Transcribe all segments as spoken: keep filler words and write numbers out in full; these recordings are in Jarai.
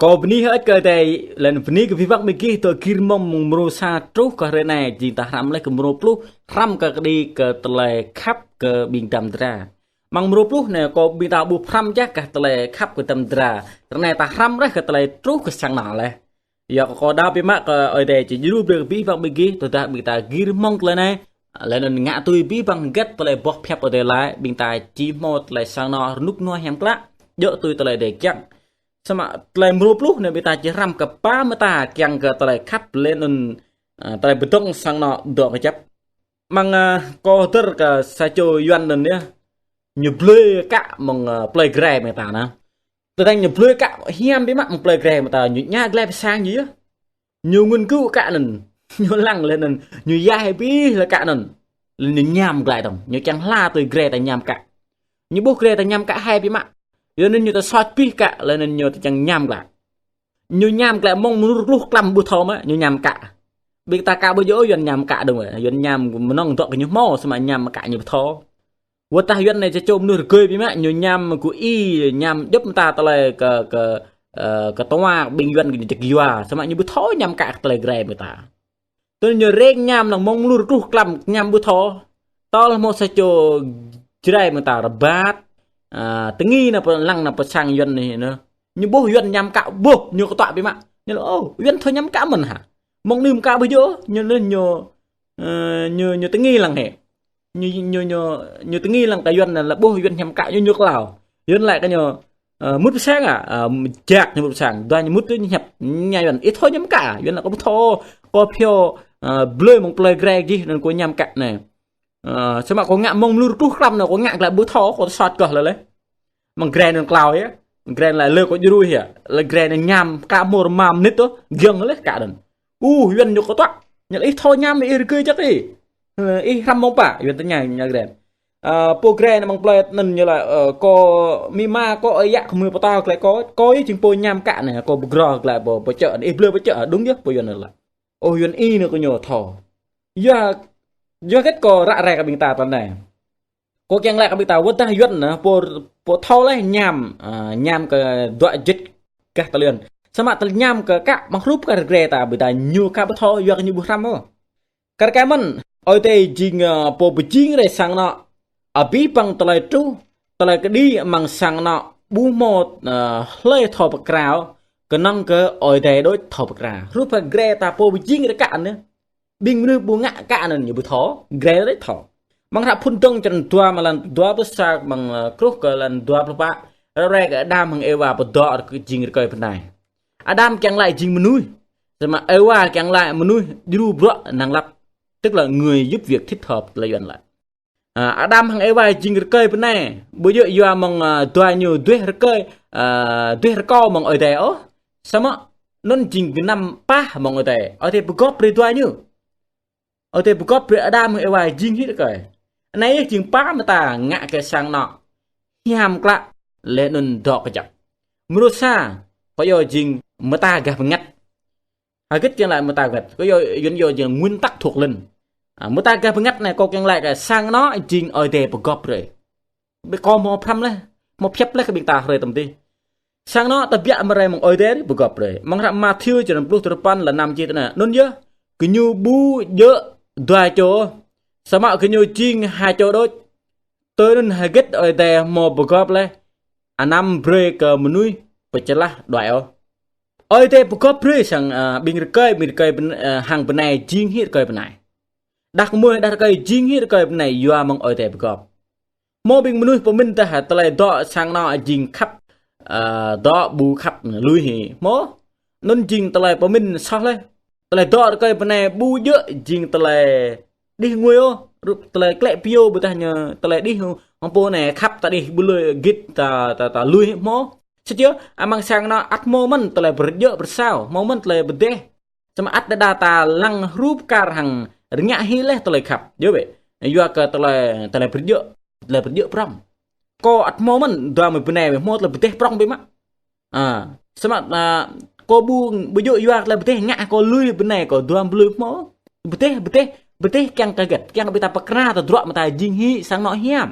Kâo bơni hơơč kơ Ơi Adai, laih anŭn bơni kơ abih bang ƀing gih dŏ gir mơ̆ng mrô sa truh kơ hrơi anai, jing ta hrăm laih kơ mrô pluh, hrăm kơ kơđi kơ tơlơi khăp kơ ƀing ta mơdra. Mơ̆ng mrô pluh anai kâo ƀing ta ƀu hrăm jah kơ tơlơi khăp kơ ta mơdra. Ră anai ta hrăm laih kơ tơlơi truh kơ sang anŏ laih. Yua kơ kâo đaŏ biă mă kơ Ơi Adai či djru brơi kơ abih bang ƀing gih, tơdah ƀing ta gir mơ̆ng tơlơi anai, laih anŭn ngă tui abih bang hơget tơlơi boh pơhiăp Ơi Adai laĭ, ƀing ta či hmâo tơlơi sang anŏ rơnŭk rơnua hiam klă, djơ̆ tui tơlơi Ơi Adai kiăng. Samơ̆ tơlơi mrô pluh anai ƀing ta či hrăm kơ pă mơta kiăng kơ tơlơi khăp laih anŭn, ơ, tơlơi pơdŏng sang anŏ dŏ kơjăp. Mơ̆ng, ơ, kâo hơdơr kơ sa čô Yuan anŭn yơh, ñu blơi kă mơ̆ng, ơ, plơi Grai mơ̆ng ta anai. Tơdang ñu blơi kă hiam biă mă mơ̆ng plơi Grai mơ̆ng ta, ñu ña glai pơ sang ñu yơh. Ñu ngŭn gŭ kă anŭn, ñu lăng laih anŭn, ñu yai abih lĕ kă anŭn. Laih ñu ñam glai tŏng, ñu kiăng hla tui Grai ta ñam kă. Ñu ƀuh Grai ta ñam kă hai biă mă. Yua anŭn ñu ta soh abih kă, laih anŭn ñu ta kiăng ñam glai. Ñu ñam glai mơ̆ng mơnur pluh klăm ƀu thâo mă, ñu ñam kă. Ƀing ta kă ƀu djơ̆ Yuan ñam kă dơ̆ng, Yuan ñam mơnơ̆ng dŏ kơ ñu hmâo, samơ̆ ñam kă ñu ƀu thâo. Wơ̆t tah Yuan anai čơ čô mơnuih rơgơi biă mă, ñu ñam gŭ i, ñam djŏp mơta tơlơi kơ, kơ, ơ, kơ tơwa ƀing Yuan kơ ñu jek yua, samơ̆ ñu ƀu thâo ñam kă tơlơi Grai mơ̆ng ta. Tui ñu rĕng ñam năng mơ̆ng mơnur pluh klăm ñam ƀu thâo. Tơl hmâo sa čô Jrai mơ̆ng ta rơbat, ơ, tơngi nao pơ lăng nao pơ sang Yuan anai nơh. Ñu ƀuh Yuan ñam kă ƀuh, ñu kơtuă biă mă. Ñu laĭ, ô, Yuan thâo ñam kă mơ̆n hă? Mơ̆ng anai mơ̆ng kă ƀu djơ̆, ñu laĭ ñu, ơ, ñu, ñu tơngi lăng hĕ. Ñu, ñu, ñu, ñu tơngi lăng kơ Yuan anai laĭ ƀuh Yuan ñam kă ñu ñu klao. Yuan laĭ kơ ñu, ơ, mŭt pơ sang ah, ơ, jak ñu mŭt pơ sang. Dua ñu mŭt tui ñu hiăp, ñu Yuan, ih thâo ñam kă, Yuan laĭ kâo ƀu thâo, kâo phiâo, ơ, blơi mơ̆ng plơi Grai gih anŭn kâo ñam kă anai. Ơ, samơ̆ kâo ngă mơ̆ng mơnur pluh klăm anai kâo ngă glaĭ ƀu thâo, kâo soh kơh laih laih. Mơ̆ng Grai anŭn klao yơh. Grai anŭn laĭ lơ kâo djru yơh. Laĭ Grai anŭn ñam kă mơ̆ng rơma mơnit tŏ, giŏng laih kă anŭn. Ơ, Yuan ñu kơtuă. Ñu laĭ ih thâo ñam, ih rơgơi jak ih. Ơ, ih hrăm mơ̆ng pă? Yuan tơña ñu Grai. Ơ, pô Grai anai mơ̆ng plơi anŭn ñu laĭ, ơ, kâo amĭ ama kâo ơi yă kơ mơi pơtô glaĭ kâo, kâo yơh jing pô ñam kă anai, kâo pơgro glaĭ pơ, pơ čư̆, ih blơi pơ čư̆, đúng yơh pô Yuan anŭn laĭ. Ơ, Yuan ih anai kơ ñu thâo. Yua, yua hơget kâo ră ruai kơ ƀing ta tơlơi anai. Kâo kiăng laĭ kơ ƀing ta wơ̆t tah Yuan anai, pô, pô thâo laih ñam, ơ, ñam kơ dua jĭt gah tơlơi anŭn. Samơ̆ tơlơi ñam kơ kă mơ̆ng hrup kar Grai ta ƀing ta ñu kă ƀu thâo yua kơ ñu ƀu hrăm ôh. Kar kaĭ mơ̆n, Ơi Adai jing, ơ, pô pơjing rai sang anŏ. Abih bang tơlơi truh, tơlơi kơđi amăng sang anŏ ƀu hmâo, ơ, hlơi thâo pơkra ôh, kơnơ̆ng kơ Ơi Adai đôč thâo pơkra. Hrup kar Grai ta pô pơjing rai kă anai. Ƀing mơnuih ƀu ngă kă anŭn ñu ƀu thâo, Grai đôč thâo. Mơ̆ng hră Phŭn Dơ̆ng črăn dua mơ̆ng lăn dua pluh sa, mơ̆ng, ơ, truh kơ lăn dua pluh pă, ră ruai kơ Adam hăng Êwa pơdŏ rơk-, jing rơkơi bơnai. Adam kiăng laĭ jing mơnuih. Samơ̆ Êwa kiăng laĭ mơnuih djru bruă năng lăp. Tức là người giúp việc thích hợp, tơlơi Yuan laĭ. Ơ, Adam hăng Êwa jing rơkơi bơnai, ƀu djơ̆ yua mơ̆ng, ơ, dua ñu duah rơkơi, ơ, duah rơkâo mơ̆ng Ơi Adai ôh. Samơ̆ anŭn jing gơnam pah mơ̆ng Ơi Adai. Ơi Adai pơgop brơi dua ñu. Ơi Adai pơgop brơi Adam hăng Êwa jing hĭ rơkơi. Anai yơh jing pă mơta ngă kơ sang anŏ hiam klă laih anŭn dŏ kơjăp. Mrô sa, kâo iâu jing mơta gah bơngăt. Hơget kiăng laĭ mơta gah bơngăt? Kâo iâu, Yuan iâu jing nguyên tắc thuộc linh. Ơ, mơta gah bơngăt anai kâo kiăng laĭ kơ sang anŏ jing Ơi Adai pơgop brơi. Ƀing kâo hmâo pơhrăm laih, hmâo pơhiăp laih kơ ƀing ta hrơi tơm tih. Sang anŏ tơbiă mơ̆ng rai mơ̆ng Ơi Adai ri pơgop brơi. Mơ̆ng hră Mathiơ črăn pluh duapăn lăn năm čih tui anai. Anŭn yơh, gơñu ƀu djơ̆ dua čô, samơ̆ gơñu jing ha čô đôč. Tui anŭn hơget Ơi Adai hmâo pơgop laih, anăm brơi kơ mơnuih pơčơlah đuaĭ ôh. Ơi Adai pơgop brơi sang, ơ, ƀing rơkơi, ƀing rơkơi bơnai, ơ, hăng bơnai jing hĭ rơkơi bơnai. Đah kơmơi, đah rơkơi jing hĭ rơkơi bơnai yua mơ̆ng Ơi Adai pơgop. Hmâo ƀing mơnuih pơmĭn tah tơlơi dŏ sang anŏ jing khăp, ơ, dŏ ƀu khăp lui hĭ. Hmâo, anŭn jing tơlơi pơmĭn soh laih. Tơlơi dŏ rơkơi bơnai ƀu djơ̆ jing tơlơi đih ngui ôh, rup tơlơi klĕ pio ƀôdah ñu tơlơi đih hăng pô anai khăp ta đih ƀu lui git ta, ta, ta lui hĭ hmâo. Sĭt yơh, amăng sang anŏ ăt hmâo mơ̆n tơlơi pơrơjơ̆ pơrơsao, hmâo mơ̆n tơlơi pơdeh. Samơ̆ ăt đơđa ta lăng hrup kar hăng rơngiă hĭ laih tơlơi khăp. Yơh bĕ. Yua kơ tơlơi, tơlơi pơrơjơ̆, tơlơi pơrơjơ̆ prŏng. Kâo ăt hmâo mơ̆n, dua mơi bơnai wơ̆t hmâo tơlơi pơdeh prŏng biă mă. Ơ, samơ̆, ơ, kâo ƀu, ƀu djơ̆ yua tơlơi pơdeh ngă kâo lui bơnai kâo dua mơi lui hmâo. Pơdeh, pơdeh, pơdeh kiăng kơ hơget, kiăng kơ ƀing ta pơkra tơdruă mơta jing hĭ sang anŏ hiam.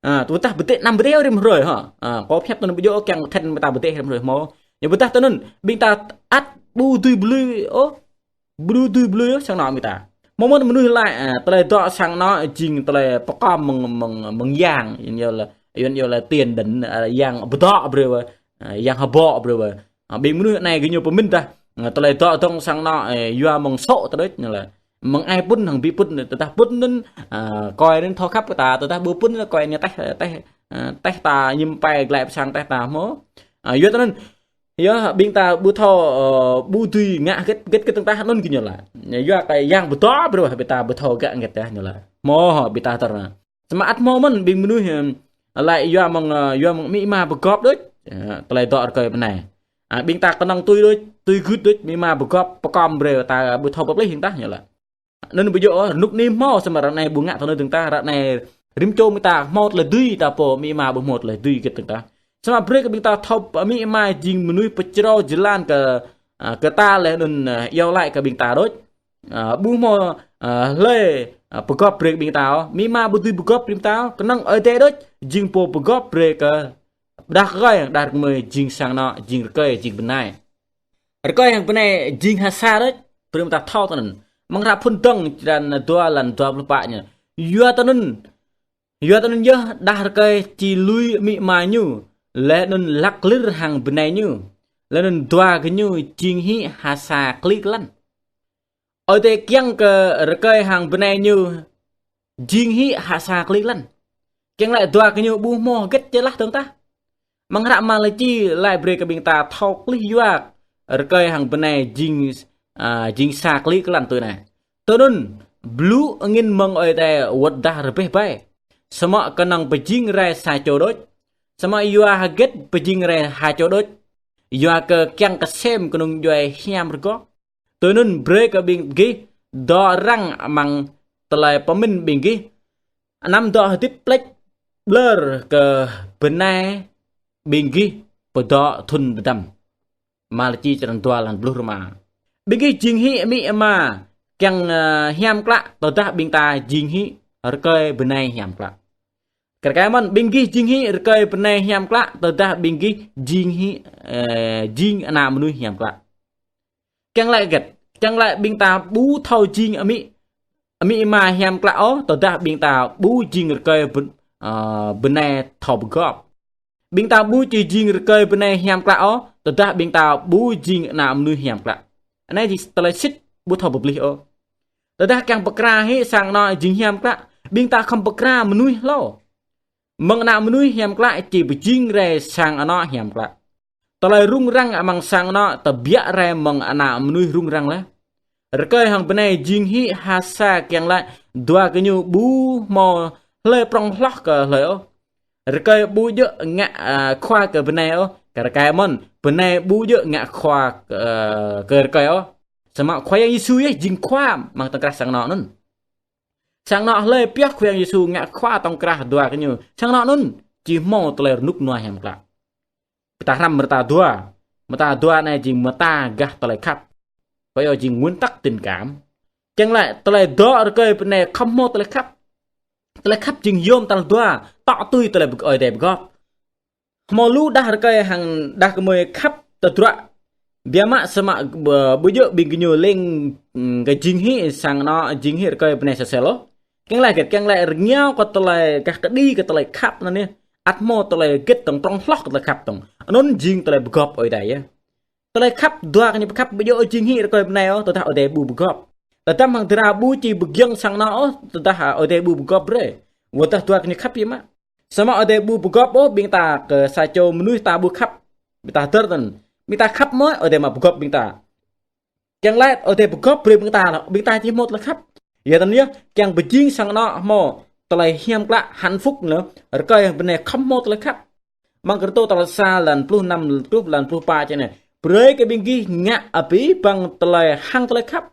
Ơ, tơdah pơdeh, anăm pơdeh rĭm hrơi hă. Ơ, kâo pơhiăp tui anŭn ƀu djơ̆ kiăng thĕn mơta pơdeh rĭm hrơi hmâo. Ñu ƀơdah tơ anŭn, ƀing ta ăt ƀu dưi blơi ôh, ƀu dưi blơi ôh sang anŏ ƀing ta. Hmâo mơ̆n mơnuih laĭ, a, tơlơi dŏ sang anŏ jing tơlơi pơkom mơ̆ng, mơ̆ng, mơ̆ng yang, yua anŭn yơh lĕ, yua anŭn yơh lĕ tiền định, a, yang pơdŏ brơi wơ̆t, a, yang hơbŏ brơi wơ̆t. A, ƀing mơnuih anai gơñu pơmĭn dah, a, tơlơi dŏ dơ̆ng sang anŏ, ê, yua mơ̆ng sô̆ tơlơi ñu lĕ. Mơ̆ng ai pŭn hăng ƀing pŭn, tơdah pŭn anŭn, a, kơi anŭn thâo khăp kơ ta, tơdah ƀu pŭn kơi anŭn teh, teh, a, teh ta ñim pai glăi pơ sang teh ta hmâo. A, yua tơ anŭn, yơh, ƀing ta ƀu thâo, ơ, ƀu dưi ngă hơget, hơget kơ tơ̆ng tah anŭn gơñu laĭ. Yua kơ yang pơdŏ brơi wơ̆t ƀing ta ƀu thâo gah hơget tah ñu laĭ. Hmâo hŏ ƀing ta tơr anai. Samơ̆ ăt hmâo mơ̆n ƀing mơnuih, ưm, laĭ yua mơ̆ng, ơ, yua mơ̆ng amĭ ama pơgop đôč. Ơ, tơlơi dŏ rơkơi bơnai. A, ƀing ta kơnơ̆ng tui đôč, tui gưt đôč, amĭ ama pơgop, pơkom brơi ta ƀu thâo pơplih hăng tah ñu laĭ. Anŭn ƀu djơ̆ ôh, rơnŭk anai hmâo, samơ̆ ră anai ƀu ngă tui anŭn tơ̆ng tah, ră anai rĭm čô ƀing ta hmâo tơlơi dưi ta pô, amĭ ama ƀu hmâo tơlơi dưi hơget tơ̆ng tah. Samơ̆ brơi kơ ƀing ta thâo amĭ ama jing mơnuih pơčrâo jơlan kơ, a, kơ ta laih anŭn, a, iâu laĭ kơ ƀing ta đôč. A, ƀu hmâo, a, hlơi, a, pơgop brơi kơ ƀing ta ôh, amĭ ama ƀu dưi pơgop brơi ƀing ta ôh, kơnơ̆ng Ơi Adai đôč, jing pô pơgop brơi kơ đah rơkơi, đah rơkơi jing sang anŏ, jing rơkơi, jing bơnai. Rơkơi hăng bơnai jing ha sa đôč, brơi ƀing ta thâo tơ anŭn. Mơ̆ng hră Phŭn Dơ̆ng črăn dua lăn dua pluh pă ñu. Yua tơ anŭn, yua tơ anŭn yơh đah rơkơi či lui amĭ ama ñu, laih anŭn lăk lir hăng bơnai ñu. Laih anŭn dua gơñu jing hĭ ha sa klĭ kơ lăn. Ơi Adai kiăng kơ rơkơi hăng bơnai ñu jing hĭ ha sa klĭ kơ lăn. Kiăng laĭ dua gơñu ƀu hmâo hơget čơlah tơ̆ng tah. Mơ̆ng hră Malachi laĭ brơi kơ ƀing ta thâo klih yua rơkơi hăng bơnai jing, a, jing sa klĭ kơ lăn tui anai. Tui anŭn, blŭ angĭn mơ̆ng Ơi Adai wơ̆t dah rơbeh ƀai. Samơ̆ kơnơ̆ng pơjing rai sa čô đôč. Samơ̆ yua hơget pơjing rai ha čô đôč. Yua kơ kiăng kơ sem kơnung djuai hiam rơgoh. Tui anŭn brơi kơ ƀing gih dŏ răng amăng tơlơi pơmĭn ƀing gih. Anăm dŏ hơdip plĕč ƀlơr kơ bơnai ƀing gih pơdŏ thŭn pơdăm. Malachi črăn dua lăn pluh rơma. Ƀing gih jing hĭ amĭ ama kiăng, ơ, hiam klă tơdah ƀing ta jing hĭ rơkơi bơnai hiam klă. Kar kaĭ mơ̆n, ƀing gih jing hĭ rơkơi bơnai hiam klă tơdah ƀing gih jing hĭ, ơ, jing ană mơnuih hiam klă. Kiăng laĭ hơget, kiăng laĭ ƀing ta ƀu thâo jing amĭ, amĭ ama hiam klă ôh, tơdah ƀing ta ƀu jing rơkơi bơ-, ơ, bơnai thâo pơgop. Ƀing ta ƀu či jing rơkơi bơnai hiam klă ôh, tơdah ƀing ta ƀu jing ană mơnuih hiam klă. Anai jing tơlơi sĭt ƀu thâo pơplih ôh. Tơdah kiăng pơkra hĭ sang anŏ jing hiam klă, ƀing ta khŏm pơkra mơnuih hlâo. Mơ̆ng ană mơnuih hiam klă či pơjing rai sang anŏ hiam klă. Tơlơi rŭng răng amăng sang anŏ tơbiă rai mơ̆ng ană mơnuih rŭng răng laih. Rơkơi hăng bơnai jing hĭ ha sa kiăng laĭ dua gơñu ƀu hmâo hlơi prŏng hloh kơ hlơi ôh. Rơkơi ƀu djơ̆ ngă, a, khua kơ bơnai ôh, kar kaĭ mơ̆n, bơnai ƀu djơ̆ ngă khua, ơ, kơ rơkơi ôh. Samơ̆ Khua Yang Yêsu yơh jing khua amăng tŏng krah sang anŏ anŭn. Sang anŏ hlơi pioh Khua Yang Yêsu ngă khua tŏng krah dua gơñu. Sang anŏ anŭn či hmâo tơlơi rơnŭk rơnua hiam klă. Ƀing ta hrăm mơta dua. Mơta dua anai jing mơta gah tơlơi khăp. Pơ yơh jing nguyên tắc tình cảm. Kiăng laĭ tơlơi dŏ rơkơi bơnai khŏm hmâo tơlơi khăp. Tơlơi khăp jing yôm tal dua, tŏ tui tơlơi Ơi Adai pơgop. Hmâo lu đah rơkơi hăng đah kơmơi khăp tơdruă. Biă mă samơ̆ ƀu, ƀu djơ̆ ƀing gơñu leng, ưm, kơ jing hĭ sang anŏ, jing hĭ rơkơi bơnai sơsel ôh. Kiăng laĭ hơget, kiăng laĭ rơngiao kơ tơlơi, gah kơđi kơ tơlơi khăp anŭn yơh. Ăt hmâo tơlơi hơget tŏng prŏng hloh kơ tơlơi khăp tŏng. Anŭn jing tơlơi pơgop Ơi Adai yơh. Tơlơi khăp, dua gơñu pơkhăp ƀu djơ̆ jing hĭ rơkơi bơnai ôh, tơdah Ơi Adai ƀu pơgop. Tơdah hăng dra ƀu či pơgiŏng sang anŏ ôh, tơdah Ơi Adai ƀu pơgop brơi. Wơ̆t tơdah dua gơñu khăp yơh mă. Samơ̆ Ơi Adai ƀu pơgop ôh, ƀing ta kơ sa čô mơnuih ta ƀu khăp. Ƀing ta dơr tơ̆n. Ƀing ta khăp mơ̆, Ơi Adai mă pơgop ƀing ta. Kiăng laĭ Ơi Adai pơgop brơi ƀing ta, ƀing ta či hmâo tơlơi khăp. Yua tơl yơh, kiăng pơjing sang anŏ hmâo tơlơi hiam klă, hạnh phúc anŭn, rơkơi bơnai khŏm hmâo tơlơi khăp. Amăng Kôrintô tal sa lăn pluh năm truh lăn pluh pă čih anai. Brơi kơ ƀing gih ngă abih bang tơlơi hăng tơlơi khăp.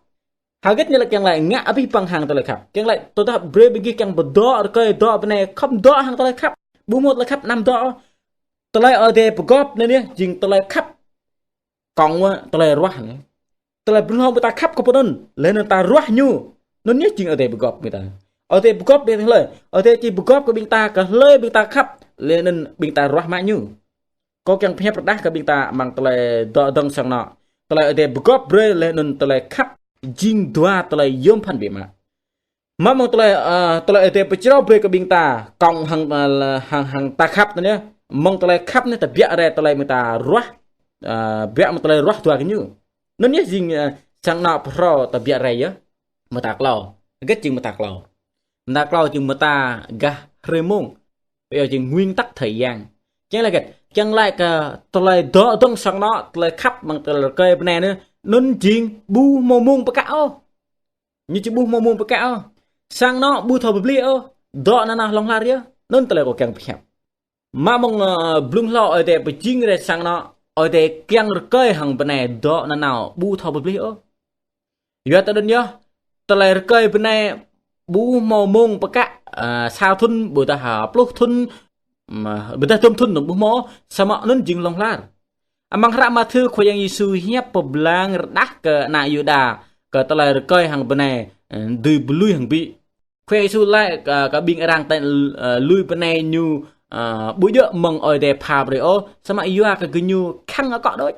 Hơget ñu laĭ kiăng laĭ ngă abih bang hăng tơlơi khăp. Kiăng laĭ tơdah brơi ƀing gih kiăng pơdŏ rơkơi dŏ bơnai khŏm dŏ hăng tơlơi khăp. Ƀu hmâo tơlơi khăp anăm dŏ. Tơlơi Ơi Adai pơgop anai yơh jing tơlơi khăp. Kŏng wơ̆t tơlơi ruah anai. Tơlơi bơnhŏng ƀing ta khăp kơ pô anŭn, laih anŭn ta ruah ñu. Anŭn yơh jing Ơi Adai pơgop ƀing ta. Ơi Adai pơgop ƀing ta hlơi? Ơi Adai či pơgop kơ ƀing ta, kơ hlơi ƀing ta khăp, laih anŭn ƀing ta ruah mă ñu. Kâo kiăng pơhiăp rơđah kơ ƀing ta amăng tơlơi dŏ dơ̆ng sang anŏ. Tơlơi Ơi Adai pơgop brơi laih anŭn tơlơi khăp jing dua tơlơi yôm phăn biă mă. Mă mơ̆ng tơlơi, ơ, tơlơi Ơi Adai pơčrâo brơi kơ ƀing ta, kŏng hăng, ơ, hăng, hăng ta khăp anŭn yơh. Mơ̆ng tơlơi khăp anai ta biă rai tơlơi mơta ruah, ơ, biă mơ̆ng tơlơi ruah dua gơñu. Anŭn yơh jing, ơ, sang anŏ phrâo ta biă rai yơh. Mơta klâo. Hơget jing mơta klâo? Mơta klâo jing mơta gah hrơi mông. Ƀiă jing nguyên tắc thời gian. Kiăng laĭ hơget? Kiăng laĭ kơ tơlơi dŏ dơ̆ng sang anŏ, tơlơi khăp mơ̆ng tơlơi rơkơi bơnai anŭn, anŭn jing ƀu hmâo mông pơkă ôh. Ñu či ƀu hmâo mông pơkă ôh. Sang anŏ ƀu thâo pơplih ôh. Dŏ nanao hlŏng lar yơh. Anŭn tơlơi kâo kiăng pơhiăp. Mă mơ̆ng, ơ, blung hlâo Ơi Adai pơjing rai sang anŏ, Ơi Adai kiăng rơkơi hăng bơnai dŏ nanao ƀu thâo pơplih ôh. Yua tơ anŭn yơh, tơlơi rơkơi bơnai ƀu hmâo mông pơkă, ơ, sa thŭn, ƀôdah, ơ, pluh thŭn, ưm, ƀôdah dôm thŭn anŭn ƀu hmâo, samơ̆ anŭn jing hlŏng lar. Amăng hră Mathiơ Khua Yang Yêsu hiăp pơblang rơđah kơ ană Yuđa, kơ tơlơi rơkơi hăng bơnai, ơ, dưi pơlui hăng ƀĭ. Khua Yang Yêsu laĭ kơ, kơ ƀing arăng tơl, ơ, lui bơnai ñu, ơ, ƀu djơ̆ mơ̆ng Ơi Adai pha brơi ôh, samơ̆ yua kơ gơñu khăng akŏ đôč.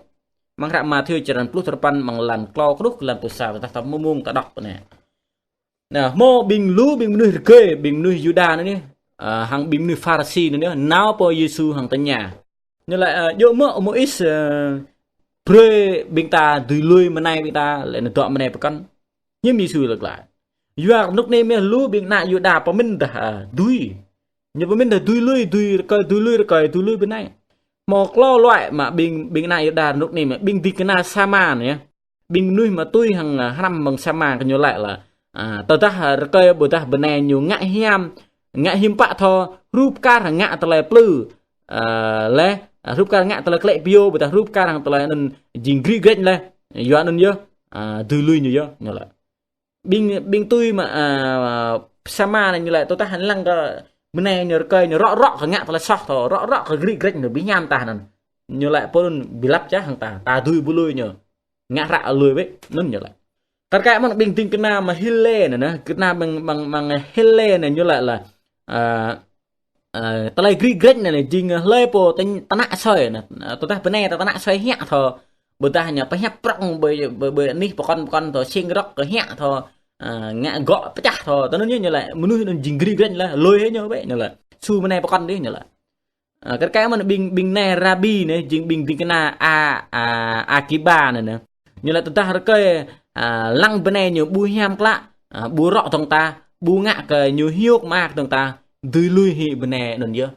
Amăng hră Mathiơ črăn pluh duapăn amăng lan klâo truh kơ lan pluh sa, tơdah ta hmâo mông ta đŏk anai. Anai, hmâo ƀing lu, ƀing mơnuih rơgơi, ƀing mơnuih Yuđa anai, ơ, hăng ƀing mơnuih Pharisi anai, nao pơ Yêsu hăng tơña. Ñu laĭ, ơ, djơ̆ mơ̆ Môis, ơ, brơi ƀing ta dưi lui bơnai ƀing ta, laih anŭn dŏ bơnai pơkŏn? Hiư̆m Yêsu laĭ glaĭ? Yua rơnŭk anai mơ̆ lu ƀing ană Yuđa pơmĭn dah, ơ, dưi. Ñu pơmĭn dah dưi lui, dưi rơkơi, dưi lui rơkơi, dưi lui bơnai. Hmâo klâo luai mă ƀing, ƀing ană Yuđa rơnŭk anai mơ̆, ƀing ding kơna Sama anai yơh. Ƀing mơnuih mă tui hăng, ơ, hrăm mơ̆ng Sama kơ ñu laĭ lah, ơ, tơdah, ơ, rơkơi ƀôdah bơnai ñu ngă hiam, ngă hiư̆m pă thâo, hrup kar ngă tơlơi plư, ơ, laih, ơ, hrup kar ngă tơlơi klĕ pio, ƀôdah hrup kar hăng tơlơi anŭn jing gri grĕč laih, yua anŭn yơh, ơ, dưi lui ñu yơh, ñu laĭ. Ƀing, ƀing tui mă, ơ, Sama anai ñu laĭ tơdah lăng kơ bơnai ñu rơkơi ñu rŏ rŏ kơ ngă tơlơi soh thâo, rŏ rŏ kơ gri grĕč ñu ƀu hiam tah anŭn. Ñu laĭ pô anŭn ƀu lăp čah hăng ta, ta dưi ƀu lui ñu. Ngă hră lui bĕ, anŭn ñu laĭ. Kar kaĭ mơ̆n ƀing ding kơna mă Hêlê anai, anai, kơna ƀing, ƀing, ƀing Hêlê anai ñu laĭ lah, ơ, ơ, tơlơi gri grĕč anai, anai, jing hlơi pô tơñ-, tơnă soi anai. Ơ, tơdah bơnai ta tơnă soi hiă thâo, ƀôdah ñu pơhiăp prŏng ƀơi, ƀơi, ƀơi anih pơkŏn pơkŏn thâo, sing rŏk kơ hiă thâo, ơ, ngă gŏ pơčah thâo, tơ anŭn ñu, ñu laĭ mơnuih anŭn jing gri grĕč lah, lui hĭ ñu bĕ, ñu laĭ. Su bơnai pơkŏn dih, ñu laĭ. Ơ, kar kaĭ mơ̆n ƀing, ƀing nai Rabi anai, jing ƀing ding kơna A, A, Akiba anai anai. Ñu laĭ tơdah rơkơi, ơ, lăng bơnai ñu ƀu hiam klă, ơ, ƀu rŏ dơ̆ng tah, ƀu ngă kơ ñu hiôk mơak dơ̆ng tah, dưi lui hĭ bơnai anŭn yơh.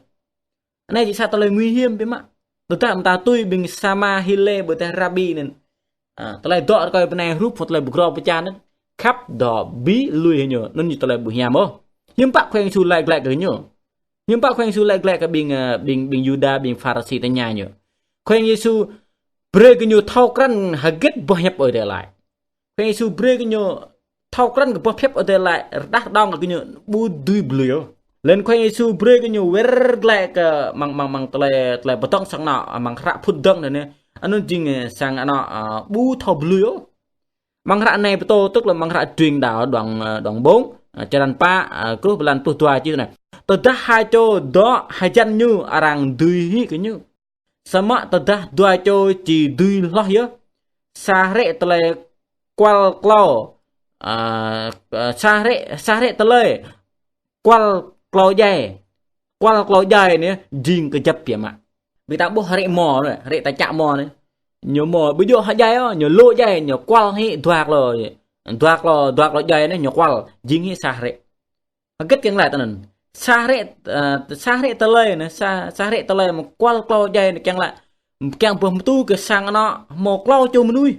Anai jing sa tơlơi nguy hiểm biă mă. Tơdah mơ̆ ta tui ƀing Sama, Hêlê ƀôdah Rabi anai. Ơ, tơlơi dŏ rơkơi bơnai hrup hăng tơlơi pơgrô pơčan anŭn. Khăp dŏ ƀĭ lui hĭ ñu, anŭn jing tơlơi ƀu hiam ôh. Hiư̆m pă Khua Yang Yêsu laĭ glaĭ kơ ñu? Hiư̆m pă Khua Yang Yêsu laĭ glaĭ kơ ƀing, ơ, ƀing, ƀing Yuđa, ƀing Pharisi tơña ñu? Khua Yang Yêsu brơi kơ ñu thâo krăn hơget boh hiăp Ơi Adai laĭ. Khua Yang Yêsu brơi kơ ñu thâo krăn kơ boh hiăp Ơi Adai laĭ rơđah rơđông kơ ñu ƀu dưi pơlui ôh. Laih anŭn Khua Yang Yêsu brơi kơ ñu wơr glaĭ kơ amăng, amăng, amăng tơlơi, tơlơi pơdŏng sang anŏ, amăng hră Phŭt Dơ̆ng anai anai. Anŭn jing, ơ, sang anŏ, ơ, ƀu thâo pơlui ôh. Amăng hră anai pơtô, tức là amăng hră Truyền Đạo đoạn, ơ, đoạn bốn, ơ, črăn pă, ơ, truh pơ lan pluh dua čih anai. Tơdah ha čô dŏ hơjăn ñu, arăng dưi hĭ kơ ñu. Samơ̆ tơdah dua čô či dưi hloh yơh, sa hrĕ tơlơi kual klâo, ơ, ơ, sa hrĕ, sa hrĕ tơlơi kual klâo djai. Kual klâo djai anai jing kơjăp biă mă. Ƀing ta ƀuh hrĕ mô anai, hrĕ ta čă mô anai. Ñu mô ƀu djơ̆ hơjai ôh, ñu lŏ djai, ñu kual hĭ dua klâo. Dua klâo, dua klâo djai anai ñu kual, jing hĭ sa hrĕ. Hơget kiăng laĭ tui anŭn? Sa hrĕ, ơ, sa hrĕ tơlơi anai, sa, sa hrĕ tơlơi mơ̆ kual klâo djai anai kiăng laĭ, kiăng pơhmutu kơ sang anŏ hmâo klâo čô mơnuih.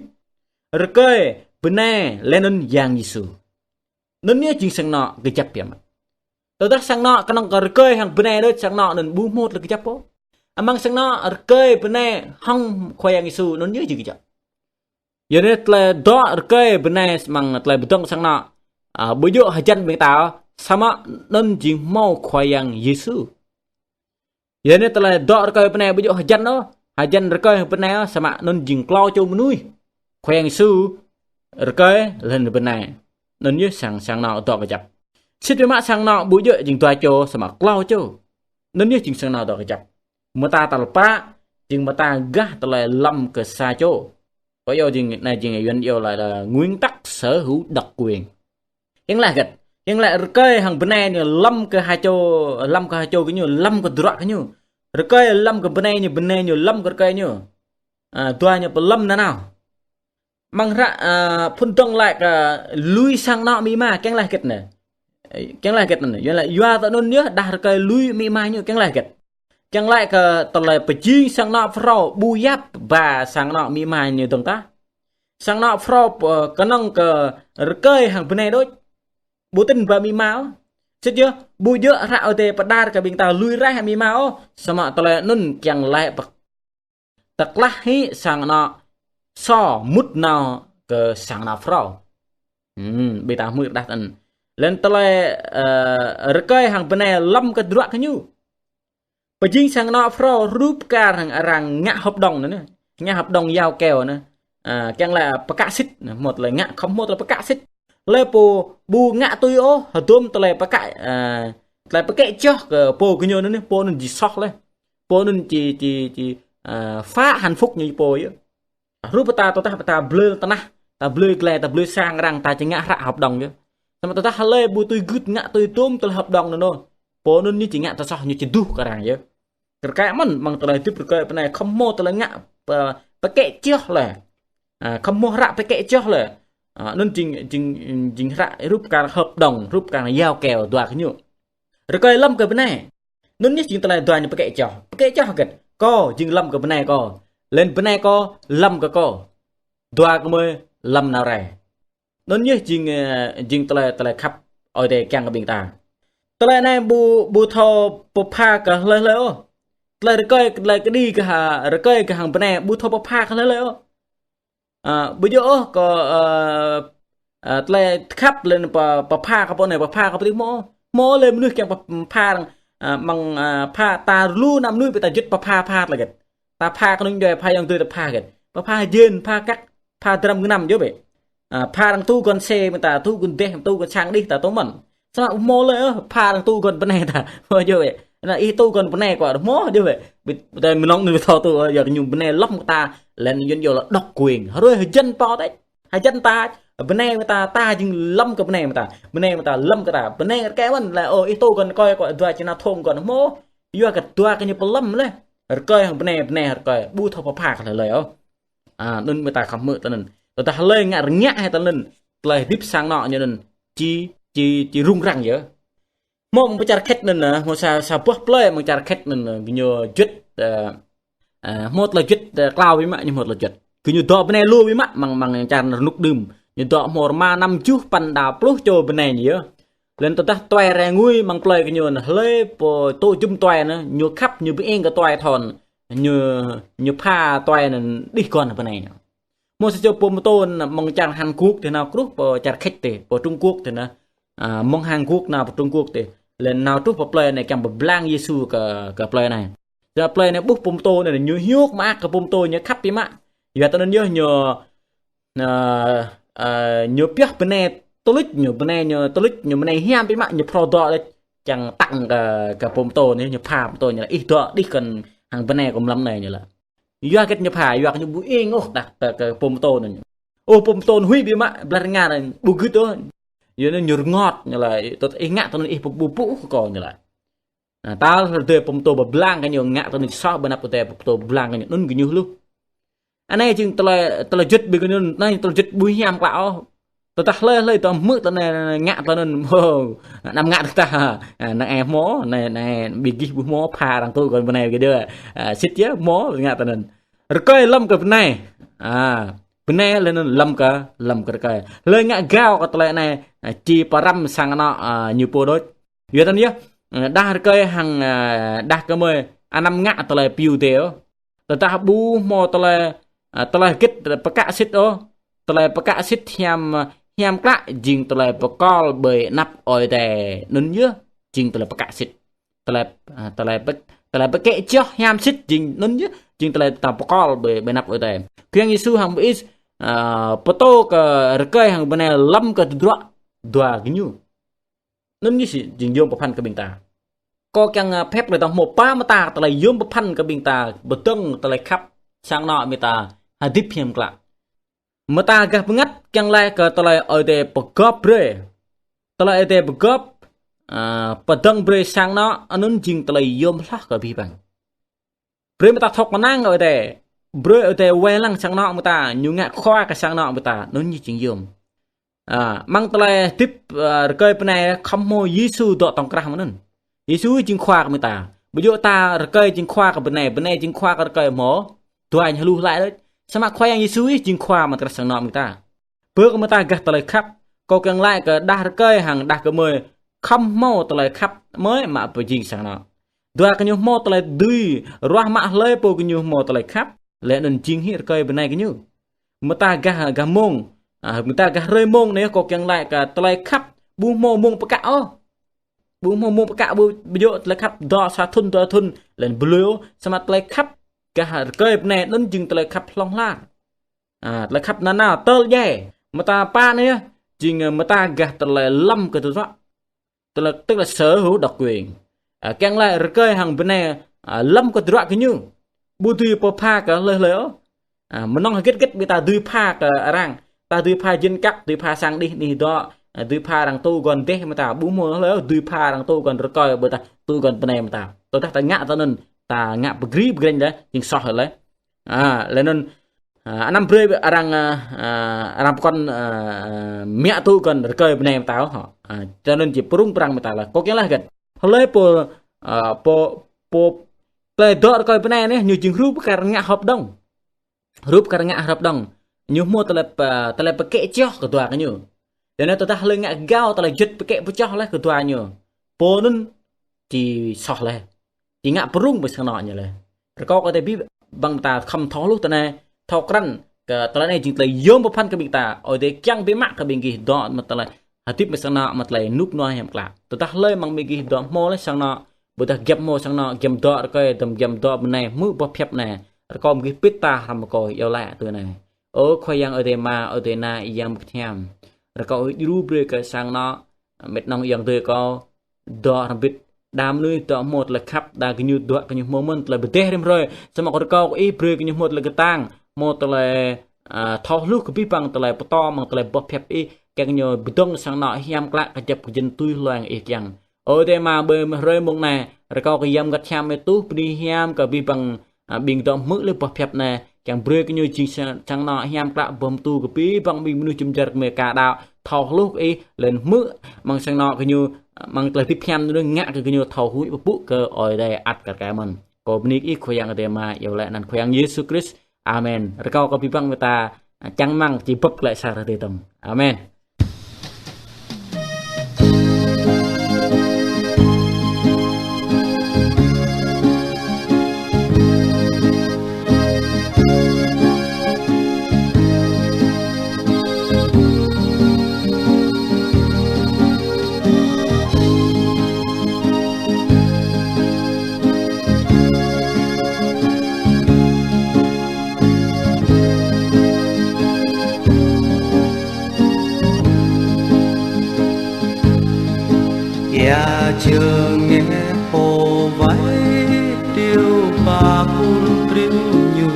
Rơkơi, bơnai, laih anŭn Yang Yêsu. Anŭn yơh jing sang anŏ kơjăp biă mă. Tơdah sang anŏ kơnơ̆ng kơ rơkơi hăng bơnai đôč, sang anŏ anŭn ƀu hmâo tơlơi kơjăp ôh. Amăng sang anŏ rơkơi bơnai hăng Khua Yang Yêsu, anŭn yơh jing kơjăp. Yua anai tơlơi dŏ rơkơi bơnai amăng tơlơi pơdŏng sang anŏ, ơ, ƀu djơ̆ hơjăn ƀing ta ôh, samơ̆ anŭn jing hmâo Khua Yang Yêsu. Yua anai tơlơi dŏ rơkơi bơnai ƀu djơ̆ hơjăn ôh, hơjăn rơkơi bơnai ôh, samơ̆ anŭn jing klâo čô mơnuih. Khua Yang Yêsu rơkơi laih anŭn bơnai. Anŭn yơh sang, sang anŏ dŏ kơjăp. Sĭt biă mă sang anŏ ƀu djơ̆ jing dua čô, samơ̆ klâo čô. Anŭn yơh jing sang anŏ dŏ kơjăp. Mơta tal pă, Jing mơta gah tơlơi lăm kơ sa čô. Kơ yua jing, anai jing Yuan yua lĕ, lĕ nguyên tắc sở hữu độc quyền. Kiăng laĭ hơget? Kiăng laĭ rơkơi hăng bơnai ñu lăm kơ ha čô, lăm kơ ha čô gơñu, lăm kơ tơdruă gơñu. Rơkơi lăm kơ bơnai ñu, bơnai ñu lăm kơ rơkơi ñu. A, dua ñu pơlăm nanao. Mơ̆ng hră, a, phŭn dơ̆ng laĭ kơ lui sang anŏ amĭ ama, kiăng laĭ hơget anai? Kiăng laĭ hơget anai? Yua laĭ, yua tơ anŭn yơh, đah rơkơi lui amĭ ama ñu, kiăng laĭ hơget? Kiăng laĭ kơ tơlơi pơjing sang anŏ phrâo ƀu yap ba sang anŏ amĭ ama ñu dơ̆ng tah. Sang anŏ phrâo, ơ, kơnơ̆ng kơ rơkơi hăng bơnai đôč. Ƀu tin ba amĭ ama ôh. Sĭt yơh, ƀu djơ̆ hră Ơi Adai pơđar kơ ƀing ta lui raih amĭ ama ôh. Samơ̆ tơlơi anŭn kiăng laĭ pơ- tơklah hĭ sang anŏ sô mŭt nao kơ sang anŏ phrâo. Hmm, ƀing ta hmư̆ rơđah tơ̆n. Laih anŭn tơlơi, ơ, rơkơi hăng bơnai lăm kơ tơdruă gơñu. Pơjing sang anŏ phrâo rup kar hăng arăng ngă hợp đồng anai. Ngă hợp đồng giao kèo anai. A, kiăng laĭ pơkă sĭt, anai, hmâo tơlơi ngă, khŏm hmâo tơlơi pơkă sĭt. Laih pô ƀu ngă tui ôh, hơdôm tơlơi pơkă, a, tơlơi pơkĕ čoh kơ pô gơñu anai, pô anŭn či soh laih. Pô anŭn či, či, či, a, phá hạnh phúc ñu pô yơh. Hrup ta tơdah ta blơi tơnah, ta blơi glai, ta blơi sang arăng, ta či ngă hră hợp đồng yơh. Samơ̆ tơdah hlơi ƀu tui gưt ngă tui tôm tơlơi hợp đồng anŭn ôh, pô anŭn ñu či ngă tơsoh, ñu či duh kơ arăng yơh. Kar kaĭ mơ̆n, mơ̆ng tơlơi hơdip rơkơi bơnai khŏm hmâo tơlơi ngă pơ-, pơkĕ čoh laih. A, khŏm hmâo hră pơkĕ čoh laih. A, anŭn jing, jing, jing hră hrup kar hợp đồng, hrup kar giao kèo dua gơñu. Rơkơi lăm kơ bơnai. Anŭn yơh jing tơlơi dua ñu pơkĕ čoh. Pơkĕ čoh hơget? Kâo jing lăm kơ bơnai kâo. Laih anŭn bơnai kâo lăm kơ kâo. Dua gơmơi lăm nao rai. Anŭn yơh jing, ơ, jing tơlơi, tơlơi khăp Ơi Adai kiăng kơ ƀing ta. Tơlơi anai ƀu, ƀu thâo pơpha kơ hlơi hlơi ôh. Tơlơi rơkơi, tơlơi kơđi kơ ha-, rơkơi kơ hăng bơnai ƀu thâo pơpha kơ hlơi hlơi ôh. A, ƀu djơ̆ ôh kơ, ơ, ơ, tơlơi khăp laih anŭn pơ-, pơpha kơ pô anai, pơpha kơ pô adih, hmâo, hmâo laih mơnuih kiăng pơpha arăng, a, mơ̆ng, a, pha ta lu anăm mơnuih ƀing ta juăt pơpha, pha tơlơi hơget. Ta pha kơnung djuai, pha ayŏng adơi ta pha hơget. Pơpha hơjăn, pha kăk, pha dram gơnam yơh bĕ. A, pha arăng tŭ gơ̆n xe ƀing ta, tŭ gơ̆n deh, tŭ gơ̆n sang đih ta tŭ mơ̆n. Samơ̆ hmâo laih, ơ, pha arăng tŭ gơ̆n bơnai ta. Hmâo yơh bĕ. Anai ih tŭ gơ̆n bơnai kơ hmâo yơh bĕ. Ƀing ta mơnơ̆ng anai thâo tŭ, ơ, yua kơ ñu bơnai lăm kơ ta, laih anŭn Yuan yua lĕ độc quyền. Hrơi hơjăn pô tĕ. Hơjăn ta, bơnai mơ̆ ta, ta jing lăm kơ bơnai mơ̆ ta. Bơnai mơ̆ ta lăm kơ ta. Bơnai rơkơi mơ̆n laĭ, ơ, ih tŭ gơ̆n rơkơi kơ dua či nao thŏng gơ̆n hmâo. Yua kơ dua gơñu pơlăm laih. Rơkơi hăng bơnai, bơnai hăng rơkơi. Ƀu thâo pơpha kơ hlơi ôh. A, anŭn mơ̆ ta khŏm hmư̆ tui anŭn. Tơdah hlơi ngă rơngiă hĭ tui anŭn. Tơlơi hơdip sang anŏ ñu anŭn. Či, či, či rŭng răng yơh. Hmâo mơ̆ng pơ čar Khĕt anŭn, ơ, hmâo sa, sa boh plơi mơ̆ng čar Khĕt anŭn, ơ, gơñu juăt, ơ, ơ, hmâo tơlơi juăt, ơ, klao biă mă, ñu hmâo tơlơi juăt. Gơñu dŏ bơnai lu biă mă, mơ̆ng, mơ̆ng čar rơnŭk đưm. Ñu dŏ hmâo rơma năm juh păn đa pluh čô bơnai ñu yơh. Laih anŭn tơdah tuai rai ngui mơ̆ng plơi gơñu anŭn, hlơi pô tŭ jum tuai anŭn, ñu khăp, ñu pơiêng kơ tuai thŏn, ñu, ñu pha tuai anŭn đih gơ̆n bơnai ñu. Hmâo sa čô pô mơtô anŭn mơ̆ng čar Hàn Quốc tĕ nao truh pơ čar Khĕt tĕ, pơ Trung Quốc tĕ nao. A, mơ̆ng Hàn Quốc nao pơ Trung Quốc tĕ. Laih nao truh pơ plơi anai kiăng pơblang Yêsu kơ, kơ plơi anai. Čar plơi anai ƀuh pô mơtô anai, ñu hiôk mơak kơ pô mơtô ñu khăp biă mă. Yua tui anŭn yơh ñu, a, a, ñu pioh bơnai tơluč ñu, bơnai ñu tơluč ñu, bơnai hiam biă mă, ñu phrâo dŏ đôč. Kiăng tăng kơ, kơ pô mơtô anai, ñu pha pô mơtô ñu laĭ, ih dŏ đih gơ̆n hăng bơnai kâo mlam anai ñu laĭ. Yua hơget ñu pha, yua kơ ñu ƀu ing ôh đah kơ, kơ pô mơtô anŭn. Ơ, pô mơtô anŭn huĭ biă mă, blah rơnga anŭn ƀu gưt ôh. Yua anŭn ñu rơngot ñu laĭ, tơdah ih ngă tui anŭn ih ƀu, ƀu pŭ kơ kâo ñu laĭ. Anai, tal rơdơi pô mơtô pơblang kơ ñu ngă tui anŭn soh ƀơi anăp Ơi Adai, pô mơtô pơblang kơ ñu, anŭn gơñu hluh. Anai jing tơlơi, tơlơi juăt ƀing gơñu anŭn, anai tơlơi juăt ƀu hiam klă ôh. Tơdah hlơi, hlơi tơm hmư̆ tơlơi anai ngă tui anŭn, hơ, anăm ngă tơdah, a, năng ai hmâo, anai, anai, ƀing gih ƀu hmâo, pha arăng tŭ gơ̆n bơnai gih dơ̆, a, sĭt yơh hmâo, ngă tui anŭn. Rơkơi lăm kơ bơnai, a, bơnai laih anŭn lăm kơ, lăm kơ rơkơi. Hlơi ngă gao kơ tơlơi anai, a, či pơrăm sang anŏ, a, ñu pô đôč. Yua tui anŭn yơh, a, đah rơkơi hăng, a, đah gơmơi, anăm ngă tơlơi piu dê ôh. Tơdah ƀu hmâo tơlơi, a, tơlơi hơget pơkă sĭt ôh. Tơlơi pơkă sĭt hiam, hiam klă jing tơlơi pơkŏl ƀơi anăp Ơi Adai. Anŭn yơh jing tơlơi pơkă sĭt. Tơlơi, a, tơlơi pơ-, tơlơi pơkĕ čoh hiam sĭt jing, anŭn yơh jing tơlơi ta pơkŏl ƀơi, ƀơi anăp Ơi Adai. Khua Yang Yêsu hăng ƀu-ih, a, pơtô kơ rơkơi hăng bơnai lăm kơ tơdruă dua gơñu. Anŭn yơh jing yom pơphan kơ ƀing ta. Kâo kiăng, ơ, phép lĕ tơdah hmâo pă mơta tơlơi yôm pơphan kơ ƀing ta pơdơ̆ng tơlơi khăp sang anŏ ƀing ta hơdip hiam klă. Mơta gah bơngăt kiăng laĭ kơ tơlơi Ơi Adai pơgop brơi. Tơlơi Ơi Adai pơgop, ơ, pơdơ̆ng brơi sang anŏ, anŭn jing tơlơi yôm hloh kơ abih bang. Brơi mơta thâo kơnang Ơi Adai. Brơi Ơi Adai wai lăng sang anŏ mơta, ñu ngă khua kơ sang anŏ mơta, anŭn ñu jing yôm. Ơ, amăng tơlơi hơdip, ơ, rơkơi bơnai khŏm hmâo Yêsu dŏ tŏng krah mơ̆n anŭn. Yêsu jing khua kơ mơta. Ƀu djơ̆ ta rơkơi jing khua kơ bơnai, bơnai jing khua kơ rơkơi hmâo. Dua ñu hluh laih đôč. Samơ̆ Khua Yang Yêsu jing khua mơ̆ng krah sang anŏ mơta. Bơ kơ mơta gah tơlơi khăp, kâo kiăng laĭ kơ đah rơkơi hăng đah kơmơi khŏm hmâo tơlơi khăp mơ̆ mă pơjing sang anŏ. Dua gơñu hmâo tơlơi dưi ruah mă hlơi pô gơñu hmâo tơlơi khăp, lĕ anŭn jing hĭ rơkơi bơnai gơñu. Mơta gah, gah mông, ơ, mơta gah hrơi mông anai kâo kiăng laĭ kơ tơlơi khăp ƀu hmâo mông pơkă ôh. Ƀu hmâo mông pơkă ƀu, ƀu djơ̆ tơlơi khăp dŏ sa thŭn dua thŭn lĕ anŭn ƀu lui ôh, samơ̆ tơlơi khăp gah rơkơi bơnai anŭn jing tơlơi khăp hlŏng lar. Ơ, tơlơi khăp nanao tơl djai. Mơta pă anai yơh, jing, ơ, mơta gah tơlơi lăm kơ tơdruă. Tơlơi, tức là sở hữu độc quyền. Ơ, kiăng laĭ rơkơi hăng bơnai, ơ, lăm kơ tơdruă gơñu. Ƀu dưi pơpha kơ hlơi hlơi ôh. Ơ, mơnơ̆ng hơget hơget ƀing ta dưi pha kơ arăng. Ta dưi pha jên kăk, dưi pha sang đih đih dŏ, ơ, dưi pha arăng tŭ gơ̆n dêh mơta ƀu hmâo hlơi ôh, dưi pha arăng tŭ gơ̆n rơkơi ƀôdah tŭ gơ̆n bơnai mơta. Tơdah ta ngă tơ anŭn, ta ngă pơgri pơgrĕnh laih, jing soh laih. Ơ, lĕ anŭn, ơ, anăm brơi arăng, ơ, ơ, arăng pơkŏn, ơ, ơ, mă tŭ gơ̆n rơkơi bơnai mơta ôh. Ơ, tơ anŭn či pơrŭng pơrăng mơta laih. Kâo kiăng laĭ hơget. Hlơi pô, ơ, pô, pô, tơlơi dŏ rơkơi bơnai anai, ñu jing hrup kar ngă hợp đồng. Hrup kar ngă hợp đồng. Ñu hmâo tơlơi pơ-, tơlơi pơkĕ čoh kơ dua gơñu. Tơ anai tơdah hlơi ngă gao tơlơi juăt pơkĕ pơčoh laih kơ dua ñu. Pô anŭn či soh laih. Či ngă pơrŭng ƀơi sang anŏ ñu laih. Rơkâo kơ abih bang ta khŏm thâo hluh tơ anai, thâo krăn kơ tơlơi anai jing tơlơi yôm pơphan kơ ƀing ta, Ơi Adai kiăng biă mă kơ ƀing gih dŏ mă tơlơi hơdip mă sang anŏ mă tơlơi rơnŭk rơnua hiam klă. Tơdah hlơi amăng ƀing gih dŏ hmâo laih sang anŏ, ƀôdah giăm hmâo sang anŏ, giăm dŏ rơkơi, giăm dŏ bơnai, hmư̆ boh pơhiăp anai, rơkâo ƀing gih pĭt ta hrŏm rơkâo iâu laĭ tui anai. Ơ Khua Yang Ơi Adai Ama, Ơi Adai Ană, Yang Bơngăt Hiam. Rơkâo Ih djru brơi kơ sang anŏ, mĕt nŏng ayŏng adơi kâo, dŏ hrŏm hơbĭt, đa mơnuih dŏ hmâo tơlơi khăp, đa gơñu dŏ gơñu hmâo mơ̆n tơlơi pơdeh rĭm hrơi, samơ̆ kâo rơkâo kơ Ih brơi gơñu hmâo tơlơi kơtang, hmâo tơlơi, ơ, thâo hluh kơ abih bang tơlơi pơtô amăng tơlơi boh pơhiăp Ih, kiăng gơñu pơdơ̆ng sang anŏ hiam klă kơjăp kơjing tui hluang Ih kiăng. Ơ Adai Ama, ƀơi hrơi mông anai, rơkâo kơ Yang Bơngăt Hiam Ih tuh bơni hiam kơ abih bang, ơ, ƀing dŏ hmư̆ laih boh pơhiăp anai, kiăng brơi gơñu jing sang, sang anŏ hiam klă boh pơtô kơ abih bang ƀing mơnuih jum dar kơmơi ka đaŏ, thâo hluh kơ Ih, lĕ hmư̆ amăng sang anŏ gơñu, amăng tơlơi hơdip hiam anŭn ngă kơ gơñu thâo huĭ pơpŭ kơ Ơi Adai ăt kar kaĭ mơ̆n. Kâo bơni kơ Ih Khua Yang Adai Ama, iâu laĭ anăn Khua Yang Yêsu Krist. Amen. Rơkâo kơ abih bang ƀing ta, ơ, čang rơmang či bưp glaĭ sa hrơi tơdơi tơm. Amen. Ia jơngeh pô wai triu ba kun triu ñu,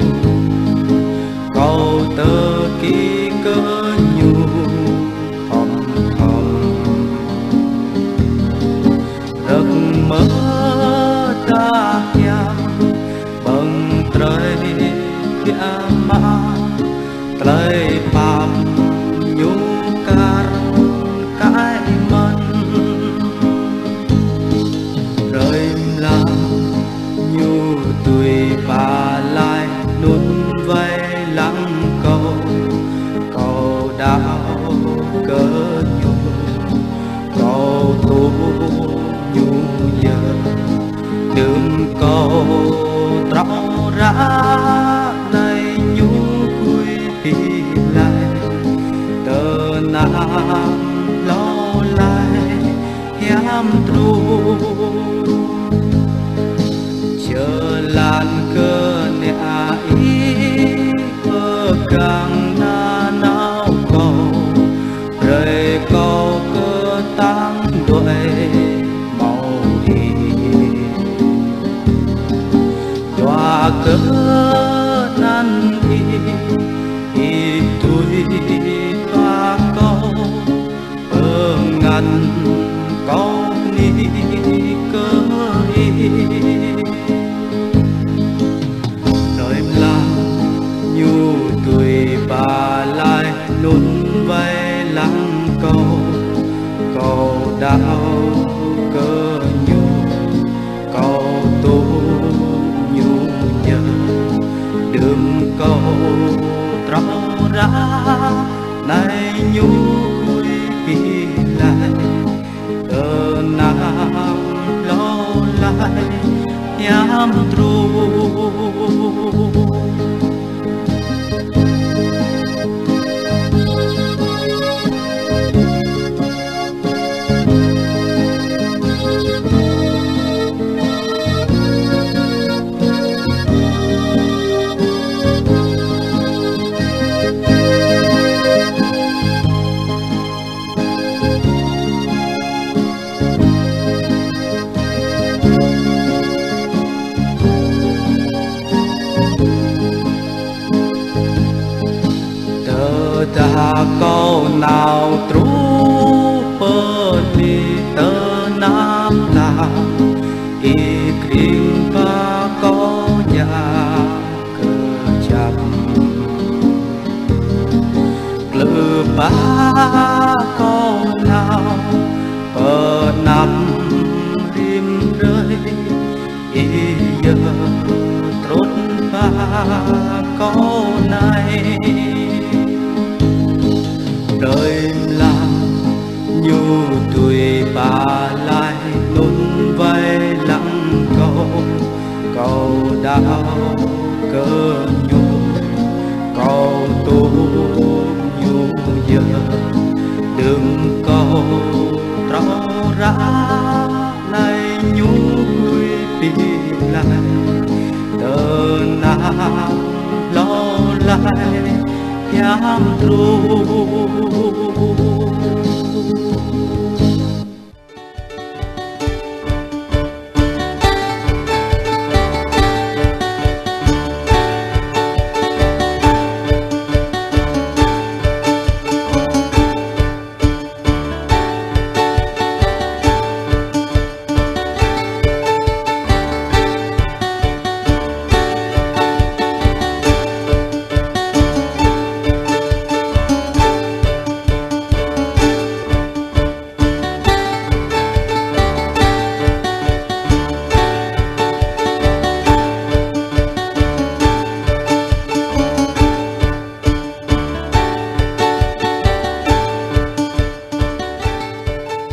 kâo tơki kơ ñu khŏm khŏm. Rơ̆k mơta hiam ƀơ̆ng trơi biă mă, tơlơi pap ñu kar kaĭ mơ̆n. Hrơi mlam ñu tui pơlai anŭn wai lăng kâo, kâo đaŏ kơ ñu, kâo tŭ ñu yơh. Đưm kâo trŏ ră anai ñu gui pih laih, tơnap hlâo laih hiam truh. Jơlan kơ ană Ih pơgang nanao kâo, brơi kâo kơtang đuaĭ hmâo Ih. Kâo bơni kơ Ih. Đơi mlam Ñu dưi pơklaih anŭn wai lăng kâo, kâo đaŏ kơ Ñu, kâo tŭ Ñu yơh, đưm kâo trŏ ră anai Ñu gui pĭ glaĭ, tơnap hlâo laĭ hiam truh. Tơdah kâo nao truh pơ tơnap tap, Ih kring ba kâo djă kơjăp. Klơ ba kâo nao pơ anăp rĭm hrơi, Ih yơh trŭt ba kâo anai. Đơi mlam Ñu dưi pơklaih anŭn wai lăng kâo, kâo đaŏ kơ Ñu, kâo tŭ Ñu yơh, đưm kâo trŏ ră anai Ñu gui pĭ glaĭ, tơnap hlâo laĭ hiam truh.